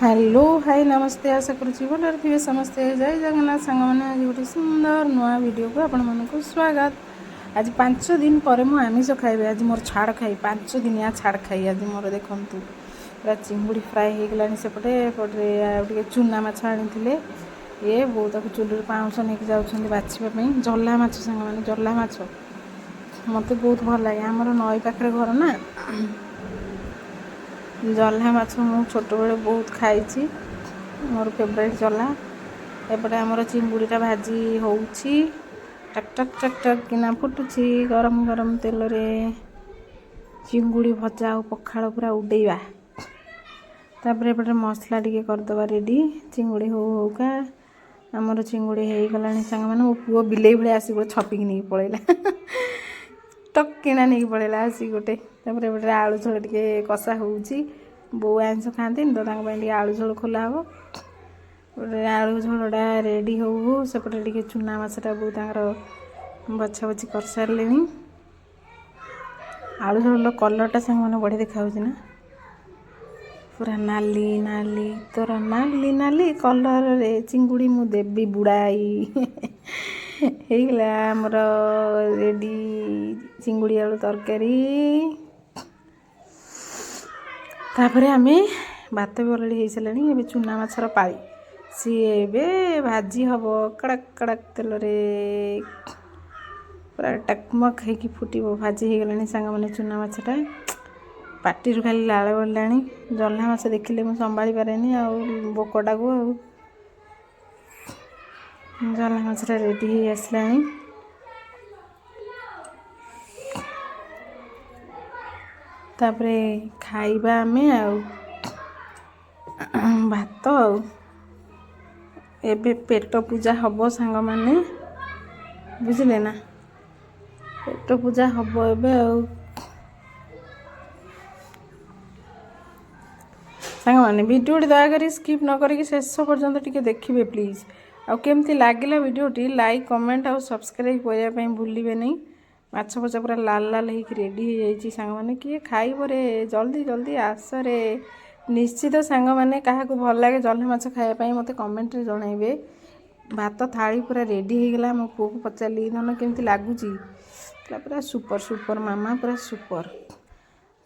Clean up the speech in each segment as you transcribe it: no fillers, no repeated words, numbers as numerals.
Hello, high, ନମସ୍ତେ। ଆଶା କରୁଛି ଭଲରେ ଥିବେ ସମସ୍ତେ। ଜୟ ଜଗନ୍ନାଥ ସାଙ୍ଗମାନେ। ଆଜି ଗୋଟେ ସୁନ୍ଦର ନୂଆ ଭିଡ଼ିଓକୁ ଆପଣମାନଙ୍କୁ ସ୍ୱାଗତ। ଆଜି 5 ଦିନ ପରେ ମୁଁ ଆମିଷ ଖାଇବି। ଆଜି ମୋର ଛାଡ଼ ଖାଇ, 5 ଦିନିଆ ଛାଡ଼ ଖାଇ ଆଜି ମୋର। ଦେଖନ୍ତୁ, ପୁରା ଚିଙ୍ଗୁଡ଼ି ଫ୍ରାଏ ହେଇଗଲାଣି ସେପଟେ। ଏପଟରେ ଆଉ ଟିକେ ଚୁନା ମାଛ ଆଣିଥିଲେ ଇଏ। ବୋଉ ତାକୁ ଚୁଲିରୁ ପାଉଁଶ ନେଇକି ଯାଉଛନ୍ତି ବାଛିବା ପାଇଁ। ଜଲା ମାଛ ସାଙ୍ଗମାନେ, ଜଲା ମାଛ ମୋତେ ବହୁତ ଭଲ ଲାଗେ। ଆମର ନଈ ପାଖରେ ଘର ନା, ଜହ୍ଲା ମାଛ ମୁଁ ଛୋଟବେଳେ ବହୁତ ଖାଇଛି। ମୋର ଫେଭରାଇଟ୍ ଜହ୍ଲା। ଏପଟେ ଆମର ଚିଙ୍ଗୁଡ଼ିଟା ଭାଜି ହେଉଛି, ଟକ୍ ଟକ୍ ଟକ୍ ଟକ୍ କିନା ଫୁଟୁଛି ଗରମ ଗରମ ତେଲରେ। ଚିଙ୍ଗୁଡ଼ି ଭଜା ଆଉ ପଖାଳ ପୁରା ଉଡ଼େଇବା। ତାପରେ ଏପଟେ ମସଲା ଟିକେ କରିଦେବା ରେଡ଼ି ଚିଙ୍ଗୁଡ଼ି ହଉ ହଉକା। ଆମର ଚିଙ୍ଗୁଡ଼ି ହେଇଗଲାଣି ସାଙ୍ଗମାନେ। ମୋ ପୁଅ ବିଲେଇ ଭଳିଆ ଆସିକି ଗୋଟେ ଛପିକି ନେଇକି ପଳେଇଲା, ଟକ୍ କିଣା ନେଇକି ପଳେଇଲା ଆସିକି ଗୋଟେ। ତାପରେ ଏପଟେ ଆଳୁ ଝୋଳ ଟିକେ କଷା ହେଉଛି। ବୋଉ ଆଇଁଷ ଖାଆନ୍ତିନି ତ, ତାଙ୍କ ପାଇଁ ଟିକେ ଆଳୁ ଝୋଳ ଖୋଲା ହେବ। ଗୋଟେ ଆଳୁ ଝୋଳଟା ରେଡ଼ି ହଉ ହଉ ସେପଟେ ଟିକେ ଚୁନା ମାଛଟା ବୋଉ ତାଙ୍କର ବଛା ବଛି କରିସାରିଲେଣି। ଆଳୁ ଝୋଳର କଲର୍ଟା ସାଙ୍ଗମାନେ ବଢ଼ିଆ ଦେଖାଯାଉଛି ନା? ପୁରା ନାଲି ନାଲି, ତୋର ନାଲି ନାଲି କଲରରେ ଚିଙ୍ଗୁଡ଼ି ମୁଁ ଦେବି ବୁଡ଼ାଇ। ହେଇଗଲା ଆମର ରେଡ଼ି ଚିଙ୍ଗୁଡ଼ି ଆଳୁ ତରକାରୀ। ତାପରେ ଆମେ ଭାତ ବି ଅଲରେଡ଼ି ହେଇସାରିଲାଣି। ଏବେ ଚୁନା ମାଛର ପାଳି। ସିଏ ଏବେ ଭାଜି ହେବ କଡ଼କ କଡ଼କ ତେଲରେ, ପୁରା ଟକମକ ହେଇକି ଫୁଟିବ। ଭାଜି ହେଇଗଲାଣି ସାଙ୍ଗମାନେ ଚୁନା ମାଛଟା। ପାଟିରୁ ଖାଲି ଲାଳ ଗଡ଼ିଲାଣି। ଜହ୍ଲା ମାଛ ଦେଖିଲେ ମୁଁ ସମ୍ଭାଳି ପାରେନି ଆଉ ଭୋକଟାକୁ। ଆଉ ଜହ୍ଲା ମାଛଟା ରେଡ଼ି ହେଇ ଆସିଲାଣି। ତାପରେ ଖାଇବା ଆମେ ଆଉ ଭାତ। ଆଉ ଏବେ ପେଟ ପୂଜା ହବ ସାଙ୍ଗମାନେ, ବୁଝିଲେ ନା? ପେଟ ପୂଜା ହବ ଏବେ। ଆଉ ସାଙ୍ଗମାନେ, ଭିଡ଼ିଓଟି ଦୟାକରି ସ୍କିପ୍ ନ କରିକି ଶେଷ ପର୍ଯ୍ୟନ୍ତ ଟିକେ ଦେଖିବେ ପ୍ଲିଜ୍। ଆଉ କେମିତି ଲାଗିଲା ଭିଡ଼ିଓଟି, ଲାଇକ୍, କମେଣ୍ଟ ଆଉ ସବସ୍କ୍ରାଇବ୍ କରିବା ପାଇଁ ଭୁଲିବେନି। ମାଛ ଭଜା ପୁରା ଲାଲ ଲାଲ ହେଇକି ରେଡ଼ି ହେଇଯାଇଛି ସାଙ୍ଗମାନେ। କିଏ ଖାଇବରେ, ଜଲ୍ଦି ଜଲ୍ଦି ଆସରେ। ନିଶ୍ଚିତ ସାଙ୍ଗମାନେ, କାହାକୁ ଭଲ ଲାଗେ ଜହ୍ଲା ମାଛ ଖାଇବା ପାଇଁ, ମୋତେ କମେଣ୍ଟରେ ଜଣାଇବେ। ଭାତ ଥାଳି ପୁରା ରେଡ଼ି ହେଇଗଲା। ମୋ ପୁଅକୁ ପଚାରିଲି, "ଧନ, କେମିତି ଲାଗୁଛି?" କହିଲା, "ପୁରା ସୁପର ସୁପର ମାମା, ପୁରା ସୁପର।"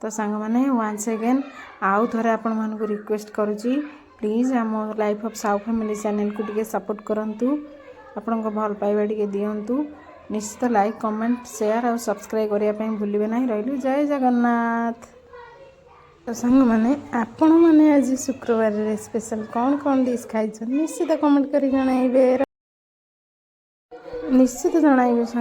ତ ସାଙ୍ଗମାନେ, ୱାନ୍ସ ଏଗେନ୍ ଆଉ ଥରେ ଆପଣମାନଙ୍କୁ ରିକ୍ୱେଷ୍ଟ କରୁଛି, ପ୍ଲିଜ୍ ଆମ ଲାଇଫ୍ ଅଫ୍ ସାଉ ଫ୍ୟାମିଲି ଚ୍ୟାନେଲକୁ ଟିକେ ସପୋର୍ଟ କରନ୍ତୁ। ଆପଣଙ୍କ ଭଲ ପାଇବା ଟିକେ ଦିଅନ୍ତୁ। ନିଶ୍ଚିତ ଲାଇକ୍, କମେଣ୍ଟ, ସେୟାର ଆଉ ସବସ୍କ୍ରାଇବ୍ କରିବା ପାଇଁ ଭୁଲିବେ ନାହିଁ। ରହିଲୁ, ଜୟ ଜଗନ୍ନାଥ। ତ ସାଙ୍ଗମାନେ, ଆପଣମାନେ ଆଜି ଶୁକ୍ରବାରରେ ସ୍ପେଶାଲ୍ କ'ଣ କ'ଣ ଡିସ୍ ଖାଇଛନ୍ତି, ନିଶ୍ଚିତ କମେଣ୍ଟ କରି ଜଣାଇବେ। ନିଶ୍ଚିତ ଜଣାଇବେ।